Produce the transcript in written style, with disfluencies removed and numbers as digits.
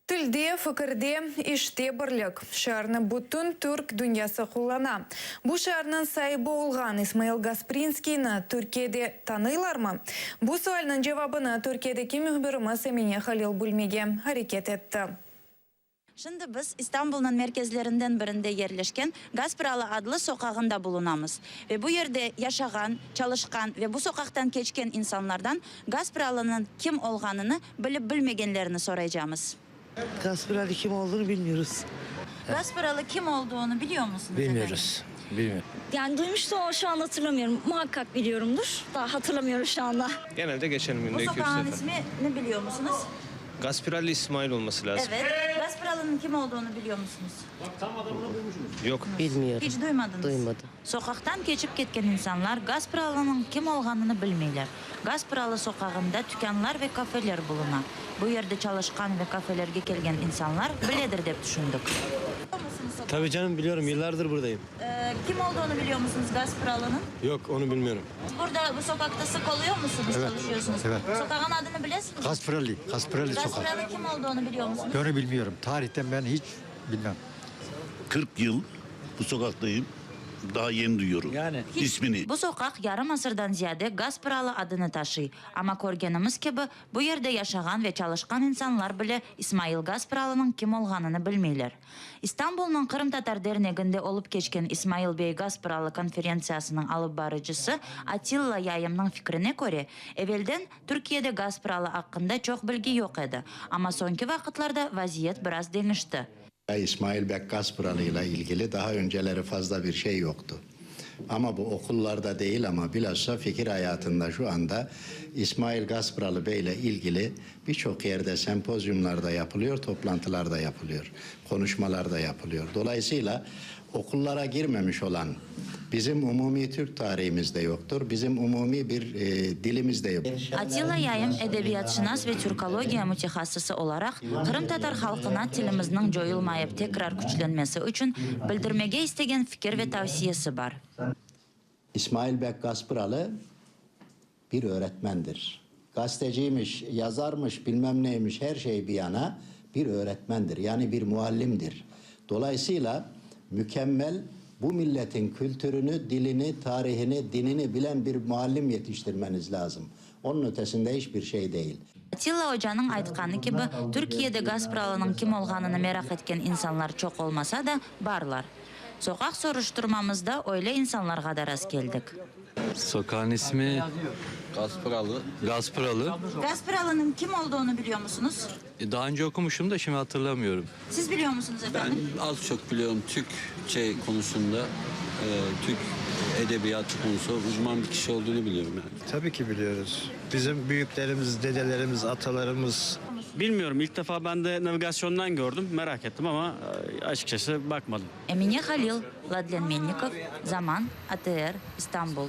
Tilde, fikirde, işte birlik şiarını bütün türk dünyası qullana. Bu şiarnıñ saibi olğan İsmail Gasprinskiyni Türkiyede tanıylarmı? Bu sualniñ cevabını Türkiyedeki mühbirimiz Emine Halil bilmege areket etti. Şimdi biz İstanbulnıñ merkezlerinden birinde yerleşken Gaspıralı adlı soqağında bulunamız ve bu yerde yaşağan, çalışqan ve bu soqaqtan keçken insanlardan Gaspıralınıñ kim olğanını bilip-bilmegenlerini soraycamız. Gaspıralı kim olduğunu bilmiyoruz. Gaspıralı kim olduğunu biliyor musunuz efendim? Bilmiyoruz. Bilmiyorum. Yani duymuştum ama şu anda hatırlamıyorum. Muhakkak biliyorumdur. Daha hatırlamıyorum şu anda. Genelde geçerim Bu günde 2-3 sokağın sefer. ismini biliyor musunuz? Gaspirali İsmail olması lazım. Evet. Gaspıralı'nın kim olduğunu biliyor musunuz? Yok. Bilmiyorum. Hiç duymadınız. Duymadım. Soqaqtan keçip ketken insanlar Gaspıralınıñ kim olğanını bilmeyler. Gaspıralı soqağında tükânlar ve kafeler buluna. Bu yerde çalışqan ve kafelerge kelgen insanlar biledir dep tüşündik. Tabii canım biliyorum yıllardır buradayım. Kim olduğunu biliyor musunuz Gaspıralınıñ? Yok onu bilmiyorum. Burada bu soqaqta sıq oluyor musunuz, çalışıyorsunuz? Evet. Soqağın adını bilesiñizmi? Gaspırali, Gaspırali sokak. Gaspıralı kim olduğunu biliyor musunuz? Onu bilmiyorum. Tarihten ben hiç bilmem. 40 yıl bu sokaktayım. Daha yeni duyuyorum. Yani. ismini. Bu soqaq yarım asırdan ziyade Gaspıralı adını taşıy. Amma körgenimiz kibi, bu yerde yaşağan ve çalışqan insanlar bile İsmail Gaspıralınıñ kim olğanını bilmeyler. İstanbulnıñ Qırımtatar derneginde olıp keçken İsmail bey Gaspıralı konferentsiyasınıñ alıp barıcısı Atilla Yayımnıñ fikrine köre, evelden Türkiyede Gaspıralı aqqında çoq bilgi yoq edi, amma soñki vaqıtlarda vaziyet biraz deñişti. İsmail Bek Gaspıralı ile ilgili daha önceleri fazla bir şey yoktu. Ama bu okullarda değil ama bilhassa fikir hayatında şu anda İsmail Gaspıralı Bey ile ilgili birçok yerde sempozyumlarda yapılıyor, toplantılarda yapılıyor, konuşmalarda yapılıyor. Dolayısıyla okullara girmemiş olan bizim umumi Türk tarihimizde yoktur, bizim umumi bir e, dilimizde yok. Atilla Yayım edebiyatşınas ve türkologiya mütehassısı olaraq qırımtatar halqına tilimizniñ coyulmayıp tekrar küçlenmesi içün bildirmege istegen fikir ve tavsiyesi bar. İsmail Bek Gaspıralı bir öğretmendir. Gazeteciymiş, yazarmış, bilmem neymiş her şey bir yana bir öğretmendir. Yani bir muallimdir. Dolayısıyla mükemmel bu milletin kültürünü, dilini, tarihini, dinini bilen bir muallim yetiştirmeniz lazım. Onun ötesinde hiçbir şey değil. Atilla ocanıñ aytqanı kibi, Türkiyede Gaspıralınıñ kim olğanını meraq etken insanlar çoq olmasa da, barlar. Soqaq soruştırmamızda öyle insanlarğa da rastkeldik. Sokağın ismi Gaspıralı. Gaspıralı. Gaspıralınıñ kim olduğunu biliyor musunuz? Daha önce okumuşum da şimdi hatırlamıyorum. Siz biliyor musunuz efendim? Ben az çok biliyorum Türkçe konusunda, e, Türk edebiyatı konusu uzman bir kişi olduğunu biliyorum yani. Tabii ki biliyoruz. Bizim büyüklerimiz, dedelerimiz, atalarımız Bilmiyorum. İlk defa ben de navigasyondan gördüm. Merak ettim ama açıkçası bakmadım. Emine Halil, Ladlen Melnikov, Zaman, ATR, İstanbul.